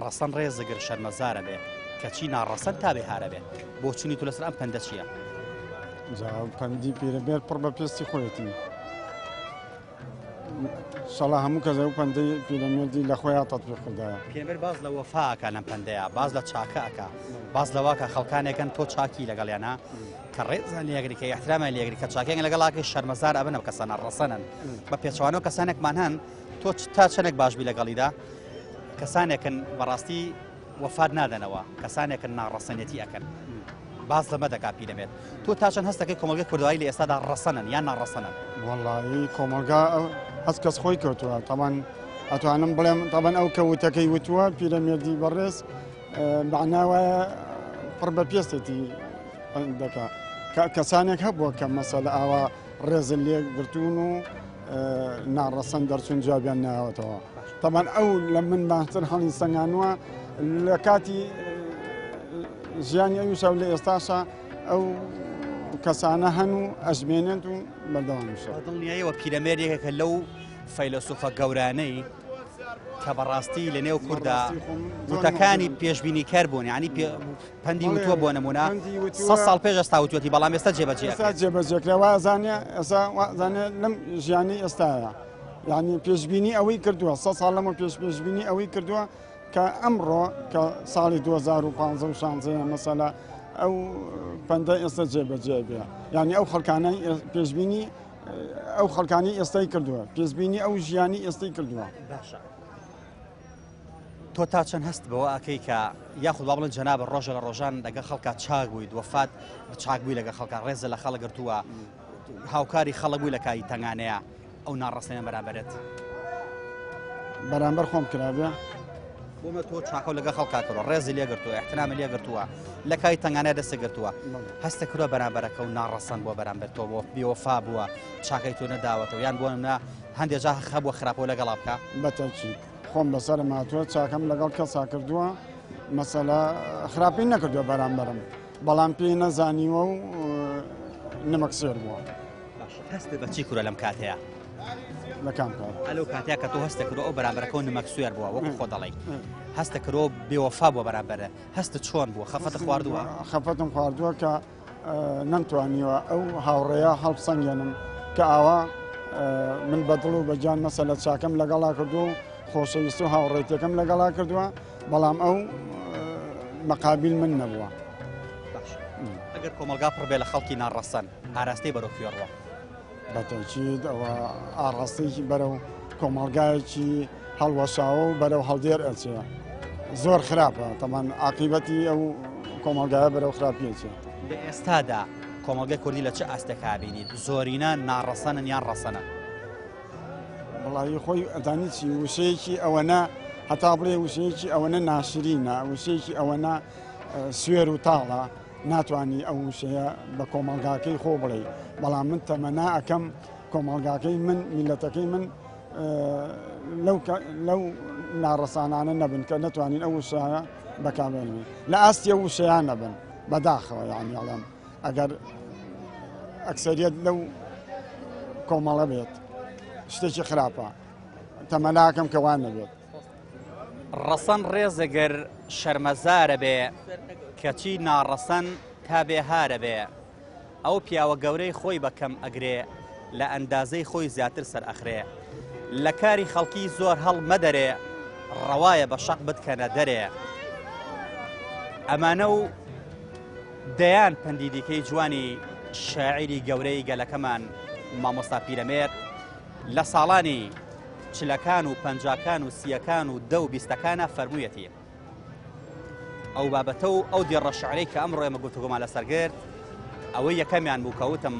Speaker 1: ڕەسەن ڕێزگر شەرمەزارە بێ کەچی ناڕەسەن تا بێ هارە بێ بۆچونی تۆ لەسەر ئەم پەندە چییە؟
Speaker 16: جا پەندی پیرەمێرد پڕ بە پێستی خۆیەتی شەڵا هەموو کەس ئەو پەندەی پیرەمێردی لە خۆیان تەتبیق کردایە.
Speaker 1: پیرەمێرد باس لە وەفا ئەکا لەم پەندەیە باس لە چاکە ئەکا باس لەوە کە خەڵکانێکن تۆ چاکی لەگەڵیانە کە ڕێزیان لێگری کە ئیحترامیان لێگری کە چاکیان لەگەڵ ئاکەی شەرمەزار ئەبن ئەو کەسانە ڕەسەنن بە پێچەوانەوە کەسانێکمان هەن تۆ تا چەندێک باش بی لەگەڵیدا کەسانێکن بەڕاستی وەفات نادەنەوە کەسانێکن ناڕەسەنێتی ئەکەن باس لەمە دەکا پیرەمێرد تۆ تا چەند هەستەکەی کۆمەڵگەی کوردەواری لە ئێستادا ڕەسەنن یان ناڕەسەنن؟
Speaker 16: وەڵایی کۆمەڵگا هەست کەس خۆی کەوتووە تەبان ئەتوانم بڵێم تەبەن ئەو کە وتەکەی وتووە پیرەمێردی بەڕێز مەعنا وایە پڕ بە پێستێتی دەکا کەسانێک هەبووە کە مەسەلە ئاوا ڕێزن لێ گرتوون و ناڕەسەن دەرچوون جوابیان ناوەتەوە تەبان ئەو لە من باشتر هەڵی سەنگانووە لە کاتی ژیانی ئەویشە و لە ئێستاشە ئەو کەسانە هەن و ئەژمێنێت و بەردەوامیشە.
Speaker 1: دڵنیایەوە پیرەمێرد یەکێکە لەو فەیلەسوفە گەورانەی کە بەڕاستی لە نێو کووردا وتەکانی پێشبینیکەر بوون یعنی پەندی وتووە بۆ نمونە سە ساڵ پێش ئێستا وتوەتی بەڵام ئێستا جێبەجێ
Speaker 16: ئێستا جێبەجێکرا وازانێ ئێستا وازانێ لەم ژیانی ئێستاە یعنی پێشبینی ئەوەی کردووە سە ساڵ لەمە پێش پێشبینی ئەوەی کردووە کە ئەمڕۆ کە ساڵی 2015 و 16 مەسەلە ئەو پەندە ئێستا جێبەجێ بێ یعنی ئەو خەڵکانەی پێشبینی ئەو خەڵکانی ئێستای کردووە پێشبینی ئەو ژیانی ئێستای کردووە.
Speaker 1: باشە تۆ تا چەند هەست بەوە ئەکەی کە یاخود با بڵێن جەنابە ڕۆژە لە ڕۆژان لەگەڵ خەڵکا چاک بوویت وەفات چاک بووی لەگەڵ خەڵکا ڕێزە لە خەڵک گرتووە هاوکاری خەڵک بووی لە کاری تەنگانەیە ئەو ناڕەسەنە بەرامبەرت
Speaker 16: بەرامبەر خۆم کرابێ
Speaker 1: بۆمە تۆ چاکەو لەگە خەڵکا کردووە ڕێزی لێگرتووە احترامی لێگرتووە لە کاری تەنگانە دەستی گرتووە هەستە کردووە بەرامبەرەکە و ناڕەسەن بووە بەرامبەر تۆ بۆ بێوەفا بووە چاکەی تۆ نەداوەتەوە یان بۆ نمونە هەندێک جا هەبووە خراپەوە لەگەڵا بکە
Speaker 16: بەتەکید خۆم بەسەرم هاتووە چاکەم لەگەڵ کەسا کردووە مەسەلە خراپی نەکردووە بەرامبەرم بەڵام پێی نەزانیوە و نمەک سێر بووە.
Speaker 1: هەستت بە چی کورە لەم کاتەیە؟
Speaker 16: لە کام کات؟
Speaker 1: ئەلەو کاتەیە کە تۆ هەستە کردو ئەو بەرامبەرەکە و نمەک سوێر بووە وەکو خۆ دەڵێی هەستە کردو بێوەفا بووە بەرامبەرە هەستت چۆن بووە خەفەتە خواردووە؟
Speaker 16: خەفەتم خواردووە کە نەمتوانیوە ئەو هاوڕێیە هەڵبسەنگێنم کە ئاوا من بە دڵ و بە گیان مەسەلە چاکەم لەگەڵا کردووە و خۆشەویست و هاوڕێتەکەم لەگەڵا کردووە بەڵام ئەو مەقابیل من نەبووە.
Speaker 1: ئەگەر کۆمەلگا پڕ بێ لە خەڵکی ناڕەسەن ئاراستەی بەرەو کوێ ڕوە؟
Speaker 16: بەتەکید ئەوە ئاڕاستەیەکی بەرەو کۆمەڵگایەکی هەڵوەشاوە و بەرەو هەڵدێر ئەچێ زۆر خراپە تەمان عقیبەتی ئەو کۆمەڵگایە بەرەو خراپیەچێ.
Speaker 1: لە ئێستادا کۆمەڵگای کوردی لە چ ئاستێکا بینیت زۆرینە ناڕەسەنن یان ڕەسەنن؟
Speaker 16: وەڵایی خۆی ئەزانی چی وشەیەکی ئەوەنە هەتا بڵێ وشەیەکی ئەوەنە ناشرینە وشەیەکی ئەوەنە سوێر و تاڵە ناتوانی ئەو وشەیە بە کۆمەڵگاکەی خۆ بڵێ بەڵام من تەمەنا ئەەکەم کۆمەڵگاکەی من میلەتەکەی من لەو ناڕەسانانە نەبن کە نەتوانین ئەو وشەیە بەکاربێنین لە ئاستی ئەو وشەیان نەبن بەداخەوە یانی ئەڵێم ئەگەر ئەکسەریەت لەو کۆمەڵە بێت شتێکی خراپە تەمەناکەم کە وان نەبێت.
Speaker 1: ڕەسەن ڕێزەگەر شەرمەزارە بێ کەچی ناڕەسەن تا بێ هارە بێ ئەو پیاوە گەورەی خۆی بە کەم ئەگرێ لە ئەندازەی خۆی زیاتر سەر ئەخرێ لە کاری خەڵکی زۆر هەڵ مەدەرێ ڕەوایە بە شەق بتکەنە دەرێ ئەمانە و دەیان پەندی دیکەی جوانی شاعیری گەورەی گەلەکەمان مامۆستا پیرەمێرد لە ساڵانی چلەکان و پەنجاکان و سیەکان و دە و بیستەکانە فەرموویەتی. ئەو بابەتە و ئەو دێڕە شعرەی کە ئەمڕۆ ئێمە گفتوگۆمان لەسەر گرت ئەوەی یەکەمیان بوو کە وتم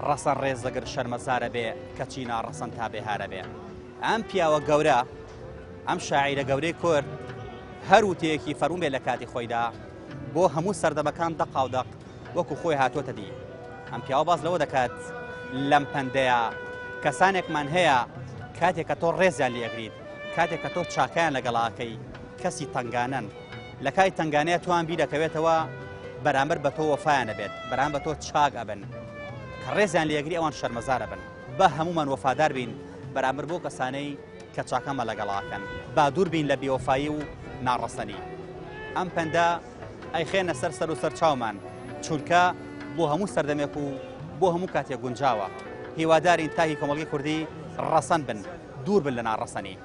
Speaker 1: ڕەسەن ڕێزەگر شەرمەزارە بێ کەچی ناڕەسەن تا بێ هارە بێ ئەم پیاوە گەورە ئەم شاعیرە گەورەی کورد هەر وتەیەکی فەرموو بێ لە کاتی خۆیدا بۆ هەموو سەردەمەکان دەقاو دەق وەکو خۆی هاتووەتە دی. ئەم پیاوە باس لەوە دەکات لەم پەندەیە کەسانێکمان هەیە کاتێک کە تۆ ڕێزیان لێ ئەگریت کاتێک کە تۆ چاکەیان لەگەڵا ئەکەی کەسی تەنگانەن لە کای تەنگانەیە توان بیرەکەوێتەوە بەرامبەر بە تۆ وەفایان ئەبێت بەرام بە تۆ چاک ئەبن کە ڕێزیان لێگری ئەوان شەرمەزار ئەبن با هەمومان وەفادار بین بەرامبەر بۆ کەسانەی کە چاکەمە لەگەڵاکەن با دوور بین لە بێوەفایی و ناڕەسەنی ئەم پەندە ئەیخێنە سەر سەر و سەر چاومان چونکە بۆ هەموو سەردەمێک و بۆ هەموو کاتێک گونجاوە هیوادارین تاکی کۆمەڵگەی کوردی ڕەسەن بن دوور بن لە ناڕەسەنی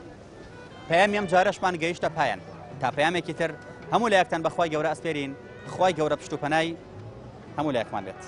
Speaker 1: پەیامی ئەم جارەشمان گەیشتە پایەن تا پەیامێکی تر هەموو لایەکتان بەخوای گەورە ئەسپێرین خوای گەورە پشت و پەنای هەموو لایەکمان بێت.